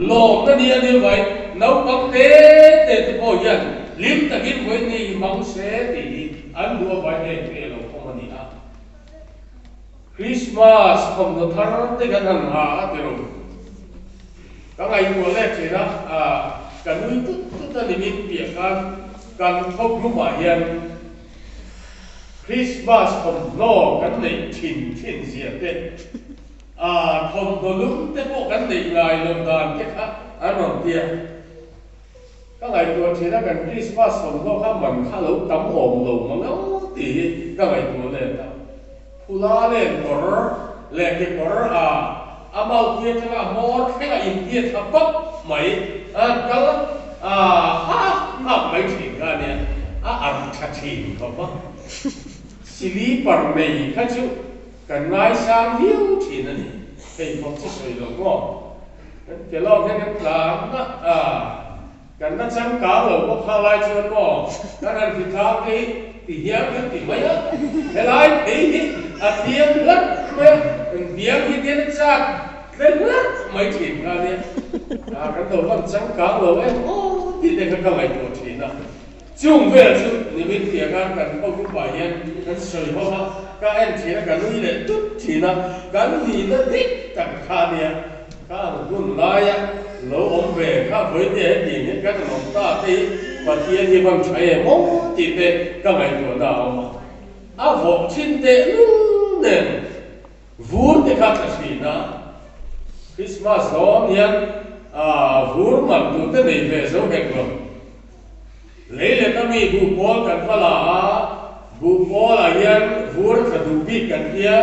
Lawmna ni a ni mai, naupang te te te pawh hian hlim takin vawi ni i hmang se tih hi an duh avai heng te a lo awm a ni a. Krismas thawmhnaw thar te kan han ha a ti ro. Ka ngaihtuah leh thin a, ka nui tut tut a ni min piah khan kan khaw group ah hian Krismas thawmhnaw kan neih thin thin zia te, A thawmhnaw lum te pawh kan neih ngai loh dan te kha an rawn ti a. Ka ngaihtuah thin a, kan Krismas thawmhnaw kha man kha lo tam awm lo mang ang tih hi ka ngaihtuah let a. Phula len kawr leh kekawr a a maupui atanga a hmawr thleng a intiat thla pap mai a han kal a hak hak mai thin kha a nia, a arh tha thin khawp a. Silipar nei kha chu Kan ngaisang viau thin a ni. Pheikhawk chu sawi lo maw? Kan ke lawk hian kan tlan a, kan la changkang lo bawk kha lai chuan maw? Kan han hri tlang te hi ti hiam kan ti mai a, helai phei hi a thiam hlat mai a, kan biang hi tian a chak tle hlat mai thin kha nia. Kan lo van changkang lo em aw tih te kha ka ngaihtuah thin a. Chung vel chu nimin piah khan kan khaw group ah hian kan sawi ho a, ka en thin a, ka nui leh tut thin a, kan nihna dik tak kha a nia, khang hun laia lo awm ve kha vawitea hetiang hian kan rawn awm ta te hi Pathian hi van tha em aw tih te ka ngaihtuahna a awm a, a vawh thin tehlul nen vur te kha tla thin a, Christmas dawn hian vur man tur te nei ve zo hek lo. Lei leh ta mi buh pawl kan va la a, buh pawlah hian vur tla duh bik kan tia,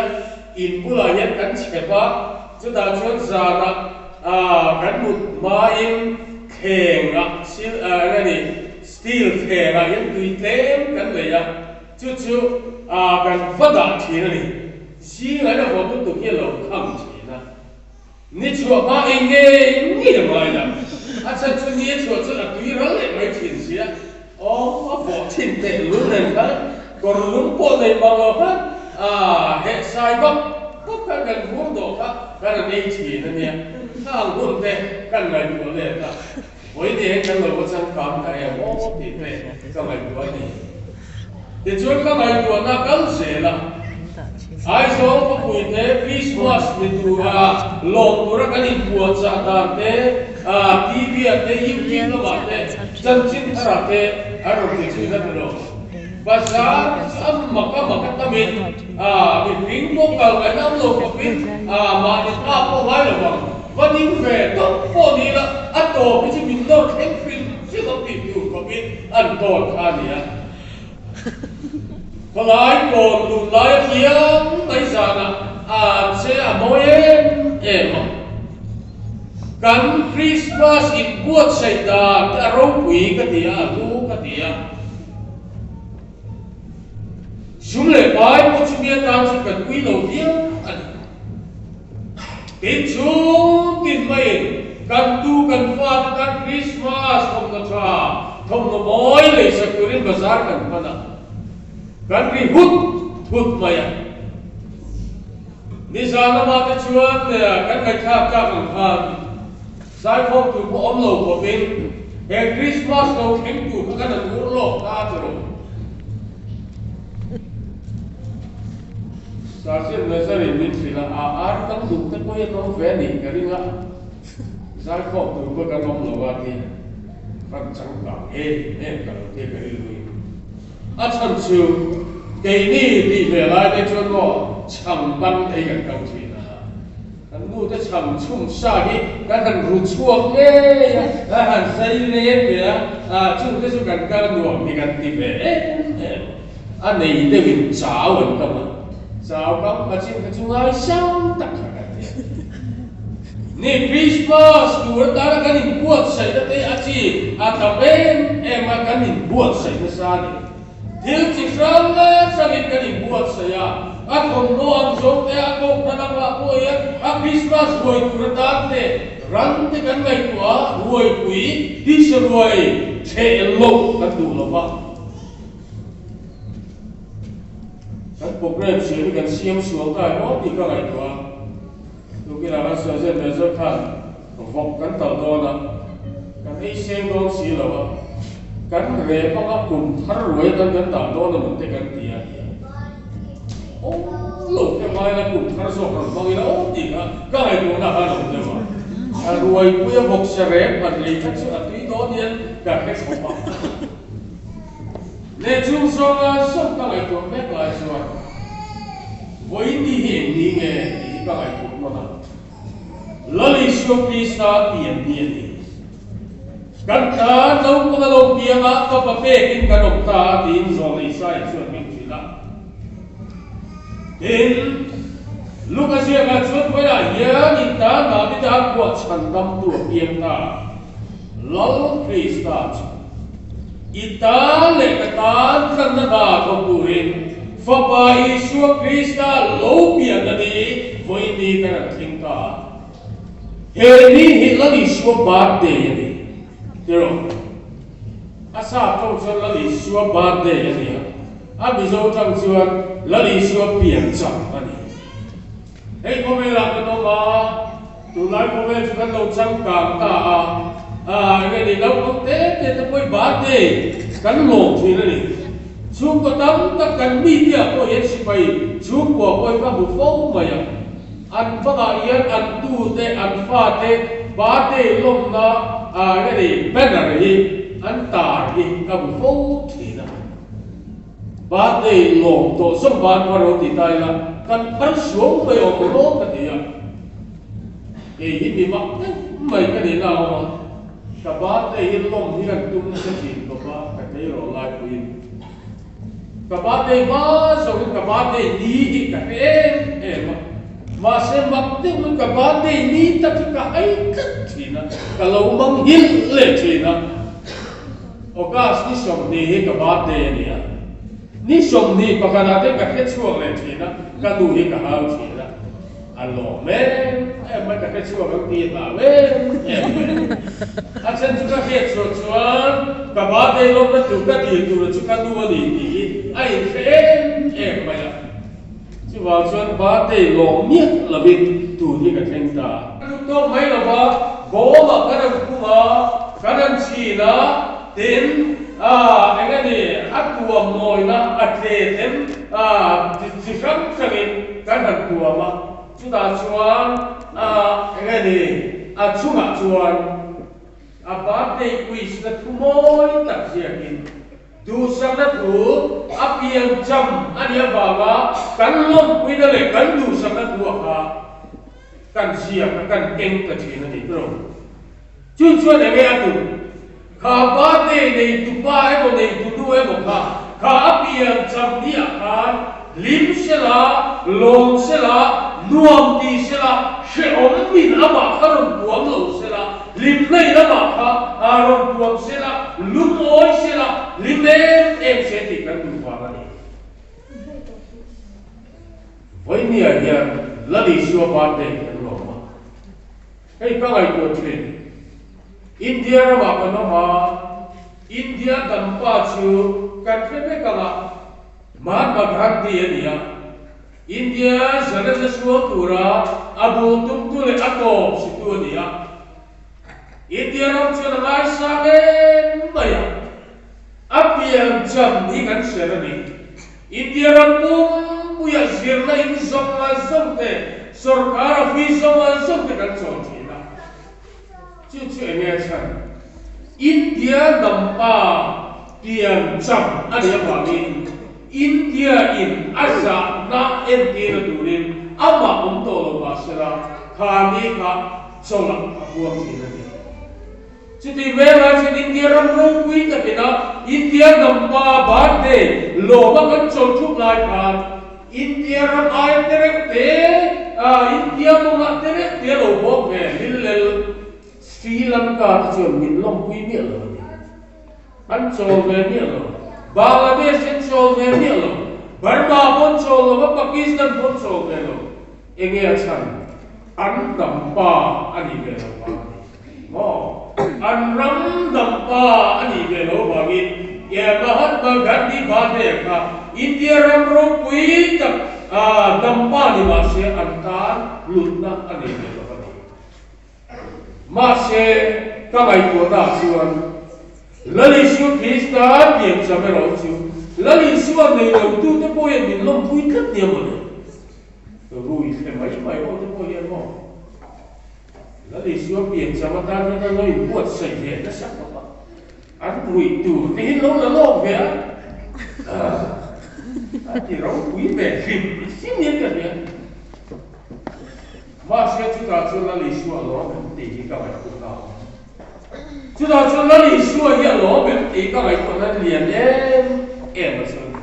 in bulah hian kan chhep a, chutah chuan zanah kan mut hmain thlengah sil eng a ni steel thlengah hian tui tlem kan lei a, chu chu kan va dah thin a ni. Zingah hian a vawt lutuk hi a lo kham thin a. Ni chhuah hma ei ngei ngei a ngai la, a chhan chu ni a chhuah chuan a tui ral leh mai thin sia, aw a vawh thin teh lul nen khan kawr lung pawh nei mang lo khan ah heh sai bak bak khan kan vur dawh kha kan rawn ei thin a nia, khang hun te kan ngaihtuah let a, vawi ni hian kan lo va changkang ta em aw tih te ka ngaihtuah a ni. Tichuan ka ngaihtuahna kal zel a, Aizawl khawpui te Krismas ni tura lawm tura kan inpuahchah dan te, TV ah te, YouTube lamah te, chanchin tharah te an rawn ti thin a ti lo. Bazar chu a mak a mak a tamin mihring pawh kal ngaihna awm lo khawpin mahni ta pawh ngai lo vang. Va ding ve tawp pawh ni ila a tawp hi chu min nawr thleng hrim hrim ang tih tur khawpin an tawn kha a ni a. Khawlai kawn luh lai a piang mai zanah a che a mawi em em a. Kan Krismas inbuatsaih dan te a ropui ka ti a, a hlu ka ti a. Sum leh pai pawh chumi atan chu kan ui lo viau a ni. Tin chhung tin maiin kan tu kan fate tan Krismas thawmhnaw tha, thawmhnaw mawi leisak turin bazar kan hman a, kan ri hut hut mai a. Nizan lamah te chuan kan ngaihthlak tlak ang khan zaikhawm tur pawh awm lo khawpin he Krismas lo thleng tur kha kan han ur lawk ta a ti rawh. Sergeant Major-in min hrilh a, a ar tam duh te pawh hi an awm ve a nih ka ring a, zaikhawm tur pawh kan awm lo a ti hran changkang em em ka lo ti a ka rilru in. A chhan chu keini tih ve lai te chuan maw chhang ban ei kan kal thin a, kan nu te chhang chhum sa hi kan han ru chhuak ngei a, kan han zai leng ve a, chung te chu kan kal nuam hi kan ti ve em em. A nei deuhin chau an kam a, chau kam kha chin kha chu ngaisang tak kha kan ti a. Ni Christmas tur atana kan inbuatsaihna te a chi a tam em em a, kan inbuatsaih nasa a ni. Thil chi hrang hrangin kan inbuatsaih a, a thawmhnaw ang zawng te, a kohhran angah pawh hian a Christmas ruai tur atan te ran te kan ngaihtuah a, ruaipui tisa ruai thleh loh kan duh lo va. Kan program siam hi kan siam sual ta emaw tih ka ngaihtuah a, tukinah kan Sergeant Major khan. Vawk kan talh dawn a, kan ei seng dawn si lo a, kan rep anga kum thar ruai atan kan dah dawn a maw te kan ti a nia. Awm lo te hmaila kum thar zawk rawn hmang ila awm tih kha ka ngaihtuahna khan a awm deuh a. A ruaipuia vawksa rep han lei kha chu a tui dawn hian ka hre khawp a. Leh chung zawnga zawng ka ngaihtuah mek lai chuan vawiin ni hi eng ni nge tih hi ka ngaihtuah nawn a. Lal Isua Krista pian ni a ni. Kan tan naupang a lo piang a, fapa pekin kan awm ta a tiin Zawlna Isaia chuan min hrilh a. Tin, Luka ziakah chuan vawiah hian in tan Davida phuah chhandamtu a piang ta a, Lal Krista chu i tan leh ka tan tlanna hna thawk turin Fapa Isua Krista lo pian a ni, vawiin kan han thleng ta a. He ni hi Lal Isua birthday a ni. Tiraw? A sap tawng chuan Lal Isua birthday a ni a, a Mizo tang chuan Lal Isua piancham a ni. Hei khawvelah kan awm a, tunlai khawvel chu kan lo changkang ta a, ah enge ni naupang te te te pawh i birthday kan lawm thin a ni. Chhungkaw tam tak kan mite ah pawh hian sipai chhungkua pawh hi ka hmu fo mai a, an bangah hian an tute an fate birthday lawmna ah enge ni banner hi an tar hi ka hmu fo thin a. Birthday lawm tawh zawng ban kha ro ti ta ila, kan phar suau mai awm rawh ka ti a. Kei hi mi mak deuh mai ka nih na awm a, ka birthday hi lawm hi kan tum nasa thin khawp a, ka tleirawl lai puiin. Ka birthday hma zawngin ka birthday ni hi ka hre em em a, mahse mak deuh in ka birthday ni tak hi ka hai tlat thin a, ka lo mang nghilh leh thin a. August ni 20 hi ka birthday a ni a, ni 20 pakhatah te ka hre chhuak leh thin a, ka nu hi ka hau thin a, a lawm em em mai ka hre chhuak ang tih a hlau em em mai. A then chu ka hriat chhuah chuan ka birthday lawmna tur ka dil tura chu ka nu a ni tih hi a inhre em em mai a. Chuvang chuan birthday lawm miah lovin tun hi ka thleng ta. Ka duh tawk mai lova, bawmah kan rawn khum a, kan rawn chhin a, tin ah eng a ni, a tuam mawina a tle them ah chi hrang hrangin kan han tuam a, chutah chuan ah eng a ni, a chungah chuan a birthday wish na thu mawi tak ziakin Duhsakna thu a pian cham a nih avanga kan lawmpuina leh kan duhsakna thu a kha kan ziak a, kan keng ta thin a ni tawh. Chu chuan enge a tum? Kha birthday neitu pa emaw neitu nu emaw kha kha a pian cham ni ah khan hlim sela, lawm sela, nuam ti sela, hrehawm in amah kha rawn tuam lo sela, Hlimna in amah kha a rawn tuam se la, lungawi se la, hlim em em se tih kan duh vang a ni. Vawinia hian Lal Isua birthday kan lawm a, hei ka ngaihtuah thin. India ramah kan awm a, India dampa chu kan hre vek ang a, Mahatma Gandhi a ni a, India zalenna sual tura a bul tumtu leh a tawp situ a ni a. India ram chuan a ngaisang em mai a, a pian cham hi kan hriat a ni. India ram pumpuiah zirna in zawng a zawng te, sorkar office zawng a zawng te kan chawl thin a. Chu chu eng nge a chhan? India hnampa pian cham a nih avangin India in a zahna entirna turin amah awm tawh lo mah sela kha ni kha chawlh a puang thin a ni. Chutih hmelah chuan India ram ropui takina India hnampa birthday lawma kan chawl thup lai khan India ram aia te reuh te, India mawngah te reuh te a lo bawk ve Lillel Sri Lanka te chuan min lawmpui miah lo a ni. An chawl ve miah lo. Bangladesh an chawl ve miah lo. Burma pawh an chawl lo va, Pakistan pawh an chawl ve lo. Enge a chhan? An hnam pa a nih ve lo vang a ni. Maw? An ram hnam pa a nih ve lo vangin Mahatma Gandhi birthday kha India ram ropui tak hnam pa ni mahse an tan hlutna a nei ve lo a ni. Mahse, ka ngaihtuahnaah chuan Lal Isua Krista piancham erawh chu Lal Isua nei lotute pawh hian min lawmpui tlat nia mawle. Rui thle mai mai ho te pawh hian maw Lal Isua piancham atan hian an lo inbuatsaih ve nasa khawp a, an ruih tur te hi an lo la lawk ve a, a ti ropui ve hrim hrim hian ka hria. Mahse chutah chuan Lal Isua a lawm em tih hi ka ngaihtuah a awm. Chutah chuan Lal Isua hi a lawm em tih ka ngaihtuahna lian em em a chu a ni.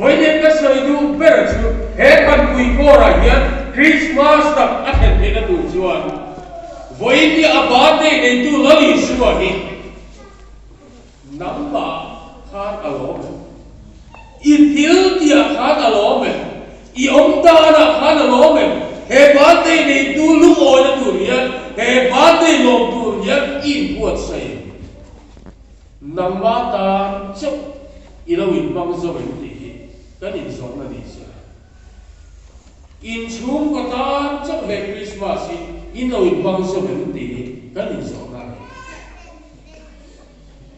Vawiin ka sawi duh ber chu he Thanpui kawrah hian Krismas tak a thlen theihna tur chuan vawiin hi a birthday neitu Lal Isua hi nangmah khan a lawm em? I thil tihah khan a lawm em? I awm danah khan a lawm em? He birthday neitu lungawina tur hian he birthday lawm tur hian i inbuatsaih em? Nangmah tan chauh i lo inhmang zo em tih hi kan inzawrhna ni se. Inchhungkaw tan chauh he Krismas hi in lo inhmang zo em tih hi kan inzawrhna a ni.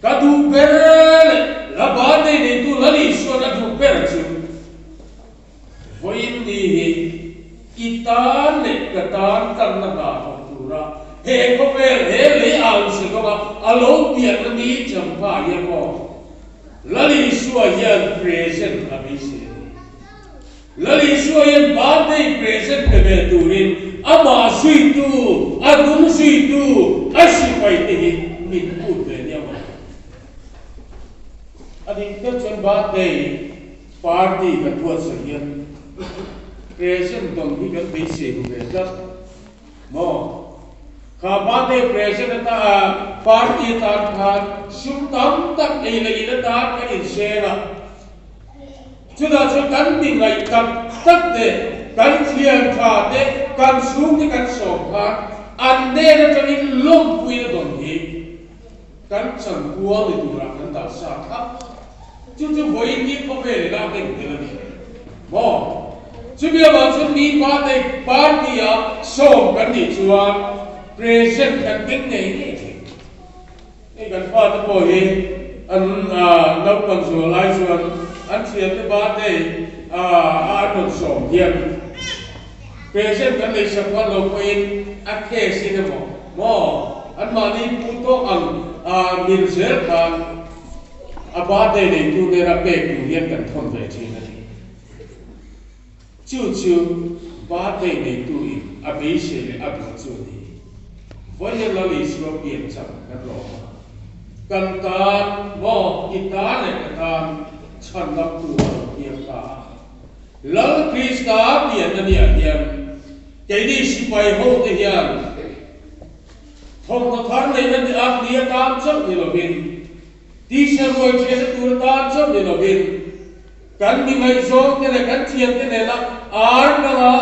Ka duh ber leh la birthday neitu Lal Isuan a duh ber chu Vawiin ni hi i tan leh ka tan tanna hna thawk tura he khawvel he lei ang se kawnga a lo pianna ni champha hian maw Lal Isua hian present a beisei a ni. Lal Isua hian birthday present pe ve turin amah zuitu, a hnung zuitu, a sipai te hi min put ve nia maw. A dik tak chuan birthday Party kan buatsaih hian present dawn hi kan beisei ru ve tlat maw? Kha birthday present ata party atan khan sum tam tak ei leh in atan kan inseng a, chutah chuan kan mi ngaih tak tak te, kan thian tha te, kan chhungte kan sawm khan an hnen atangin lawmpuina dawn hi Kan chankual ni turah kan dah sa thlap. Chu chu vawiin hi khawvel in a nghen tel a ni maw? Chumi avang chuan mi birthday party a sawm kan nih chuan present kan keng ngei ngei thei. Hei kan fate pawh hi an naupang zual lai chuan an thiante birthday a an rawn sawm hian Present kan nei sak hman lo pawhin a case in emaw maw anmahni pu tawk ang a mil zel khan a birthday neitu nena pek tur hian kan thawn ve thin a ni. Chu chu birthday neitu in a beisei leh a duh chu a ni. Vawiin Lal Isua pian chak kan lawm a, kan tan maw i tan leh ka tan chhan lamtu a lo piang ta a. Lal Krista pianna niah hian keini sipai hote hian thawmhnaw thar neihna ni a ni atan chauh ni lovin, tisa ruai ṭhiahna tur atan chauh ni lovin, kan mi ngaihzawngte leh kan thiante nena ar danga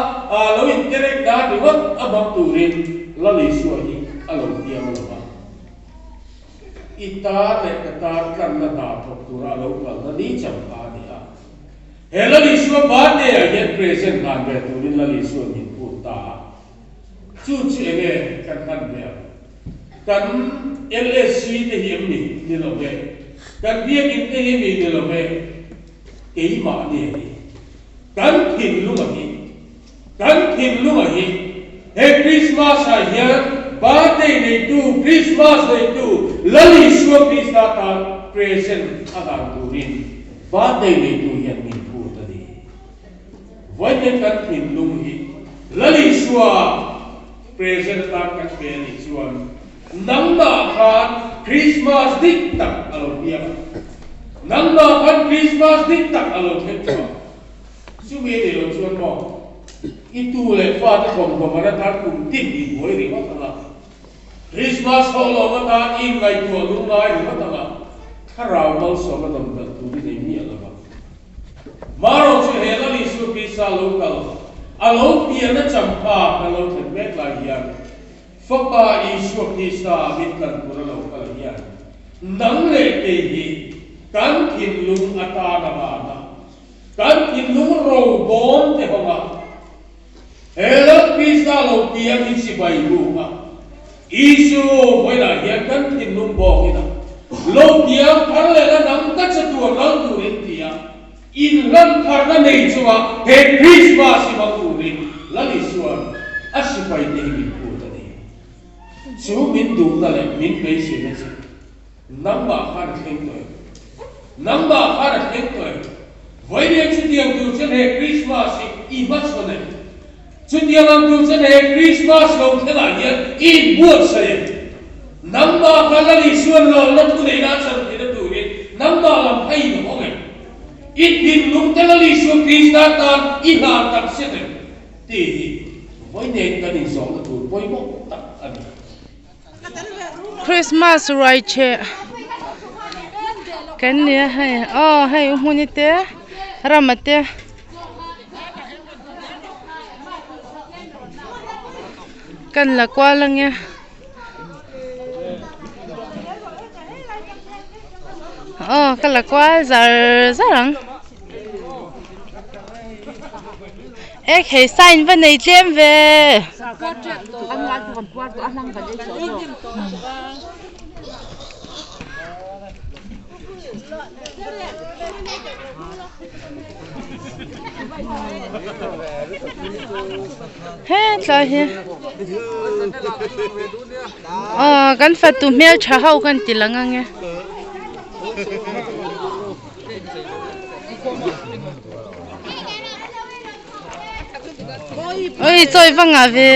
lo interek dan ringawt a hmang turin Lal Isua hi a lo piang lo va. I tan leh ka tan tlanna hna thawk tura a lo kalna ni champha a ni a. He Lal Isua birthday ah hian present hlan ve turin Lal Isua min phut ta a, chu chu enge kan hlan ve ang? Kan LSC te hi em ni? Ni lo ve. Kan biakinn te hi mi ni lo ve. Keimahni a hi. Kan thinlung a hi. Kan thinlung a hi. He Krismas ah hian birthday neitu, Krismas neitu Lal Isua Krista tan present a hlan turin Birthday neitu hian min phut a ni. Vawiin kan thinlung hi Lal Isua present atan kan pe a nih chuan nangmah khan Krismas dik tak a lo piang a, nangmah khan Krismas dik tak a lo thleng chhuak. Chumi a nih loh chuan maw i tu leh fate thawmhnaw man atan kum tin i buai ringawt ang a. Krismas ho lawm atan i inngaihtuah lungngai ringawt ang a, thlarau malsawm a dam belh tur i nei miah lo va. Marawh chu he Lal Isua Krista lo kal, a lo pianna champha kan lo thlen mek lai hian, Fapa Isua Krista min tlan tur a lo kal hian, nang leh kei hi kan thinlung atana vana, kan thinlung robawm te hawng a, He Lal Krista lo piang hi chibai buk a. Isu vawilah hian kan thinlung bawk ina lo piang thar leh la dang ta che tur lal turin ti a, inhlan tharna nei chunga he Krismas hi hmang turin Lal Isua'n a sipaite hi min phut a ni. Chu min duhna leh min beiseina chu Nangmah khan a thleng tawh em? Nangmah khan a thleng tawh em? Vawiin chutiang tur chuan he Krismas hi i hmachhawn em? Chutiang ang tur chuan he Krismas lo thlengah hian i inbuatsaih em? Nangmah kha Lal Isuan lalna thuneihna a chan theihna turin nangmah lam kha i inhawng em? I thinlung te Lal Isua Krista tan i hlan tak zet em? Tih hi vawiin kan inzawmna tur pawimawh tak a ni. Christmas ruai cheh kan ni a hei aw hei u hmuni te rama te kan la kual ange aw ka la kual zar zar ang. Ek hei sign va nei tlem ve. He tlai hi aw kan fatu hmeltha ho kan ti lang ange. Oi chawi va ngah ve.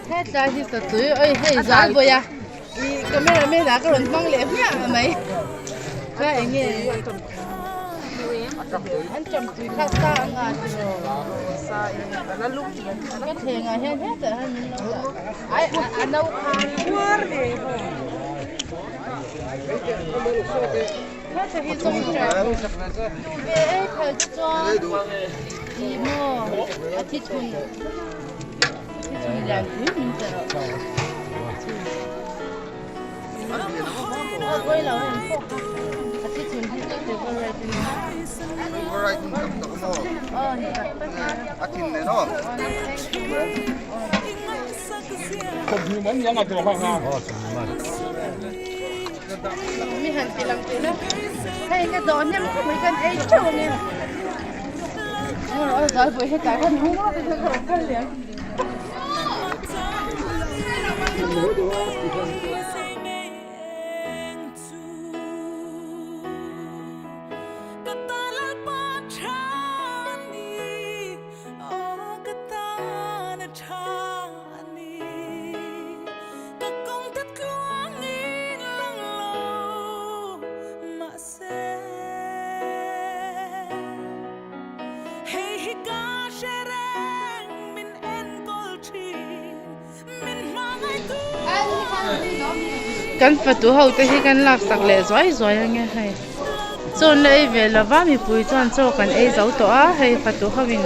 Hetlai hi satui oi hei zal bawi a ih camera man ah ka rawn hmang leh hmiah mai kha eng nge an ṭam tui kha sa ang a tiraw ka thleng ah hian hetah hian min lo dah ai a no khan heta hi zawng duh ve ei phal te chuan ih maw a thi thun a thi thun lian pui min pe rawh aw pawi lo em pawh kha a thi thun hi chu favorite a ni aw ni tak tak a Mi han ti lang tih na hei ka dawh hnem khawp mai kan ei theuh ang e aw zal pawh hetah khan hung rawk in ka rawn kal leh ang. Kan fatu ho te hi kan lak sak leh zuai zuai ange hei chaw an la ei ve lova mipui chuan chaw kan ei zo tawh a hei fatu ho in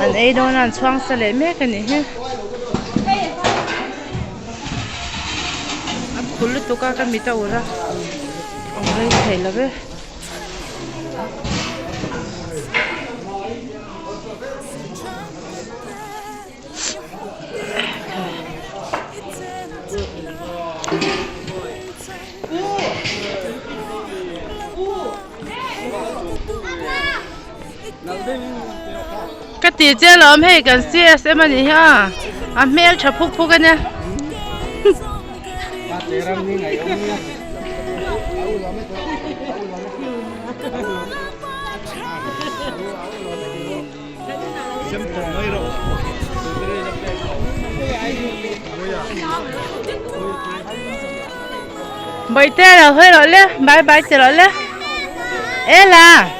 an ei dawn a an chhuang sa leh mek a nih hi. A phul lutuk a ka mit a ur a awm rei thei lo ve. Ka ti che alawm hei kan CSM a nih hi a, a hmel tha phuk phuk a nia. Bawihte lo hawi rawh le, bye bye ti rawh le. Ela.